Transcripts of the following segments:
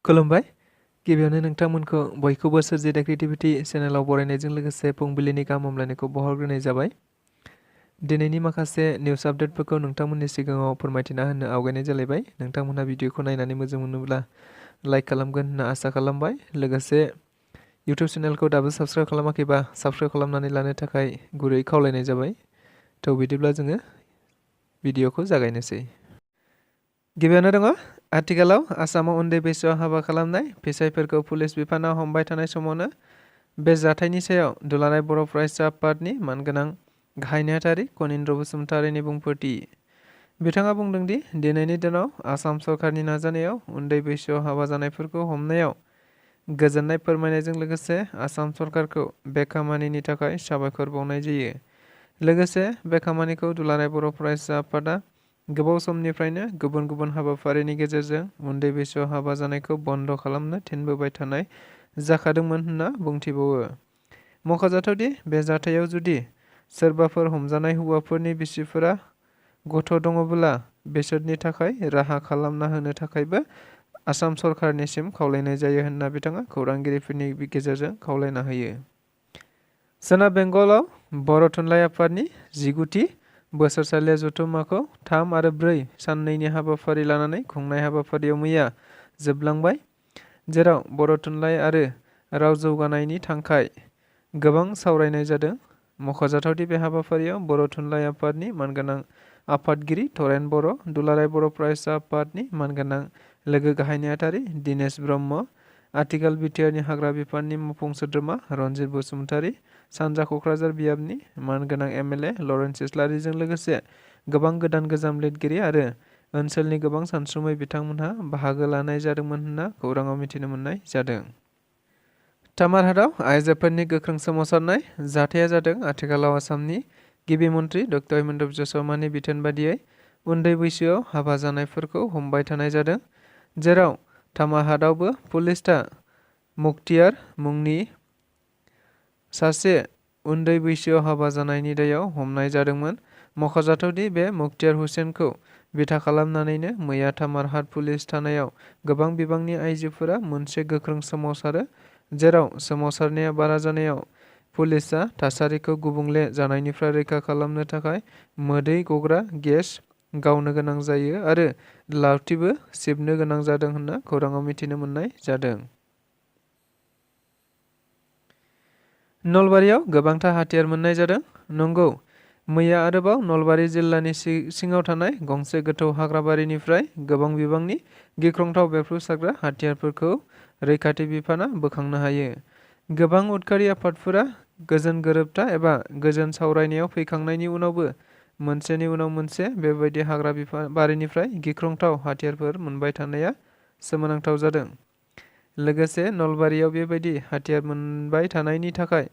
खुलुमबाय। गिबियावनो नोंथांमोनखौ बयखौबो सोरजिदा क्रिएटिभिटी चेनेलाव बरायनायजों लोगोसे फुंबिलिनि गाहाम हामलायनायखौ बावहरग्रोनाय जाबाय। दिनैनि माखासे निउस आपडेटफोरखौ नोंथांमोननि सिगाङाव फोरमायथिना होनो आवगायनाय जालायबाय। नोंथांमोनहा भिडिअखौ नायनानै मोजां मोनोब्ला लाइक खालामगोन होनना आसा खालामबाय। लोगोसे इउटिउब चेनेलखौ दाबो साबस्क्राइब खालामाखैबा साबस्क्राइब खालामनानै लानो थाखाय गुरै खावलायनाय जाबाय। थ' बिदिब्ला जोङो भिडिअखौ जागायनोसै। गिबियावनो दङ आथिखालाव आसामाव उन्दै बैसोआव हाबा खालामनाय फिसायफोरखौ पुलिस बिफाना हमबाय थानाय समावनो बे जाथायनि सायाव दुलाराय बर' फरायसा आफादनि मानगोनां गाहाय नेहाथारि कनिन्द्र बसुमतारिनि बुंफोरथि। बिथाङा बुंदों दि दिनैनि दिनाव आसाम सरकारनि नाजानायाव उन्दै बैसोआव हाबा जानायफोरखौ हमनायाव गोजोननाय फोरमायनायजों लोगोसे आसाम सरकारखौ बे खामानिनि थाखाय साबायखर बावनाय जायो। लोगोसे बे खामानिखौ दुलाराय बर' फरायसा आफादा गोबाव समनिफ्रायनो गुबुन गुबुन हाबाफारिनि गेजेरजों उन्दै बैसोआव हाबा जानायखौ बन्द' खालामनो थिनबोबाय थानाय जाखादोंमोन होनना बुंथिबावो। मख'जाथावदि बे जाथायाव जुदि सोरबाफोर हमजानाय हौवाफोरनि बिसिफोरा गथ' दङब्ला बिसोरनि थाखाय राहा खालामना होनो थाखायबो आसाम सरकारनिसिम खावलायनाय जायो होनना बिथाङा खौरांगिरिफोरनि गेजेरजों खावलायना होयो। सोनाब बेंगलाव बर' थुनलाइ आफादनि 19थि बोसोरसालिया जथुम्माखौ 3 आरो 4 साननैनि हाबाफारि लानानै खुंनाय हाबाफारियाव मैया जोबलांबाय, जेराव बर' थुनलाइ आरो राव जौगानायनि थांखाय गोबां सावरायनाय जादों। मख'जाथावदि बे हाबाफारियाव बर' थुनलाइ आफादनि मानगोनां आफादगिरि धरेन बर', दुलाराय बर' फरायसा आफादनि मानगोनां लोगो गाहाय नेहाथारि दिनेश ब्रह्म, आथिखाल बिटिआरनि हाग्रा बिफाननि मावफुं सोद्रोमा रनजित बसुमतारी, सानजा क'क्राझार बियाबनि मानगोनां एमएलए लरेन्स इस्लारिजों लोगोसे गोबां गोदान गोजाम लिरगिरि आरो ओनसोलनि गोबां सानसुमै बिथांमोनहा बाहागो लानाय जादोंमोन होनना खौराङाव मिथिनो मोननाय जादों। तामारहाटआव आइजोफोरनि गोख्रों सोमावसारनाय जाथाया जादों आथिखालाव आसामनि गिबि मन्त्रि डक्टर हिमन्त बिश्व शर्मानि बिथोन बादियै उन्दै बैसोआव हाबा जानायफोरखौ हमबाय थानाय जादों, जेराव तामारहाटआवबो पुलिसआ मुक्तियार मुंनि सासे उन्दै बैसोआव हाबा जानायनि दायाव हमनाय जादोंमोन। मख'जाथावदि बे मुक्तियार हुसेनखौ बिथा खालामनानैनो मैया तामारहाट पुलिस थानायाव गोबां बिबांनि आइजोफोरा मोनसे गोख्रों सोमावसारो, जेराव सोमावसारनाया बारा जानायाव पुलिसआ थासारिखौ गुबुंले जानायनिफ्राय रैखा खालामनो थाखाय मोदै गग्रा गेस गावनो गोनां जायो आरो लावथिबो सिबनो गोनां जादों होनना खौराङाव मिथिनो मोननाय जादों। नलबारियाव गोबांथार हाथियार मोननाय जादों। नंगौ, मैया आरोबाव नलबारि जिल्लानि सिङाव थानाय गंसे गोथौ हाग्राबारिनिफ्राय गोबां बिबांनि गिख्रंथाव बेरफ्रुसारग्रा हाथियारफोरखौ रैखाथि बिफाना बोखांनो हायो। गोबां उदखारि आफादफोरा गोजोन गोरोबथा एबा गोजोन सावरायनायाव फैखांनायनि उनावबो मोनसेनि उनाव मोनसे बेबायदि हाग्रा बारिनिफ्राय गिख्रंथाव हाथियारफोर मोनबाय थानाया सोमोनांथाव जादों। लोगोसे नलबारियाव बेबायदि हाथियार मोनबाय थानायनि थाखाय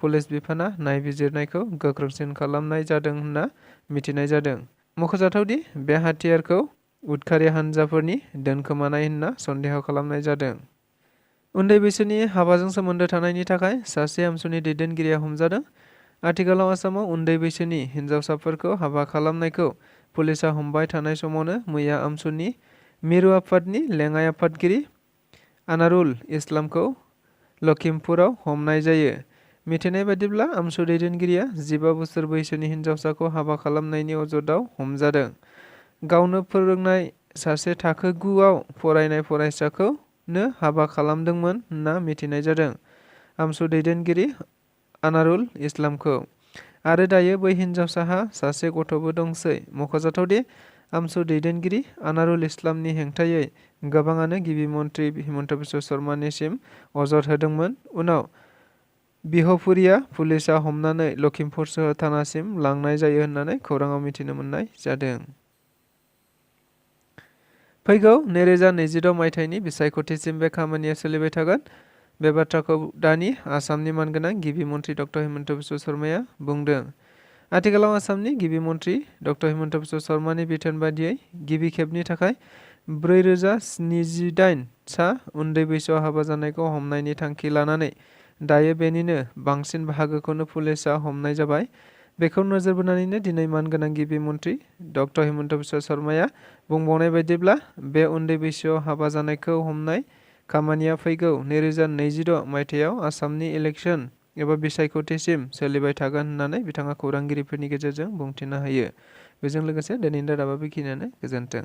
पुलिस बिफाना नायबिजिरनायखौ गोख्रोंसिन खालामनाय जादों होनना मिथिनाय जादों। मख'जाथावदि बे हाथियारखौ उदखारि हानजाफोरनि दोनखोमानाय होनना सन्देह खालामनाय जादों। उन्दै बैसोनि हाबाजों सोमोन्दो थानायनि थाखाय सासे आमसुनि दैदेनगिरिया हमजादों। आथिखालाव आसामाव उन्दै बैसोनि हिन्जावसाफोरखौ हाबा खालामनायखौ पुलिसआ हमबाय थानाय समावनो मैया आमसुनि मिरु आफादनि लेङाइ आफादगिरि आनारुल इस्लामखौ लखिमपुराव हमनाय जायो। मिथिनाय बादिब्ला आमसु दैदेनगिरिया 15 बोसोर बैसोनि हिन्जावसाखौ हाबा खालामनायनि अजदाव हमजादों। गावनो फोरोंनाय सासे थाखो 9 आव फरायनाय फरायसाखौनो हाबा खालामदोंमोन होनना मिथिनाय जादों आमसु दैदेनगिरि आनारुल इस्लामखौ। आरो दायो बै हिन्जावसाहा सासे गथ'बो दंसै। मख'जाथावदि आमसु दैदेनगिरि आनारुल इस्लामनि हेंथायै गोबाङानो गिबि मन्त्रि हिमन्त बिश्व शर्मानिसिम अजद होदोंमोन। उनाव बिहपुरिया पुलिसआ हमनानै लखिमपुर सोहोर थानासिम लांनाय जायो होननानै खौराङाव मिथिनो मोननाय जादों। फैगौ 2026 मायथाइनि बिसायख'थिसिम बे खामानिया सोलिबाय थागोन। बे बाथ्राखौ दानि आसामनि मानगोनां गिबि मन्त्रि डक्टर हिमन्त बिश्व शर्माया बुंदों। आथिखालाव आसामनि गिबि मन्त्रि डक्टर हिमन्त बिश्व शर्मानि बिथोन बादियै गिबि खेबनि थाखाय 4078 सा उन्दै बैसोआव हाबा जानायखौ हमनायनि थांखि लानानै दायो बेनिनो बांसिन बाहागोखौनो पुलिसआ हमनाय जाबाय। बेखौ नोजोर बोनानैनो दिनै मानगोनां गिबि मन्त्रि डक्टर हिमन्त बिश्व शर्माया बुंबावनाय बायदिब्ला बे उन्दै बैसोआव हाबा जानायखौ हमनाय खामानिया फैगौ 2026 मायथाइयाव आसामनि इलेक्सन एबा बिसायख'थिसिम सोलिबाय थागोन होननानै बिथाङा खौरांगिरिफोरनि गेजेरजों बुंथिना होयो। बेजों लोगोसे दिनैनि रादाबा बेखिनियानो। गोजोन्थों।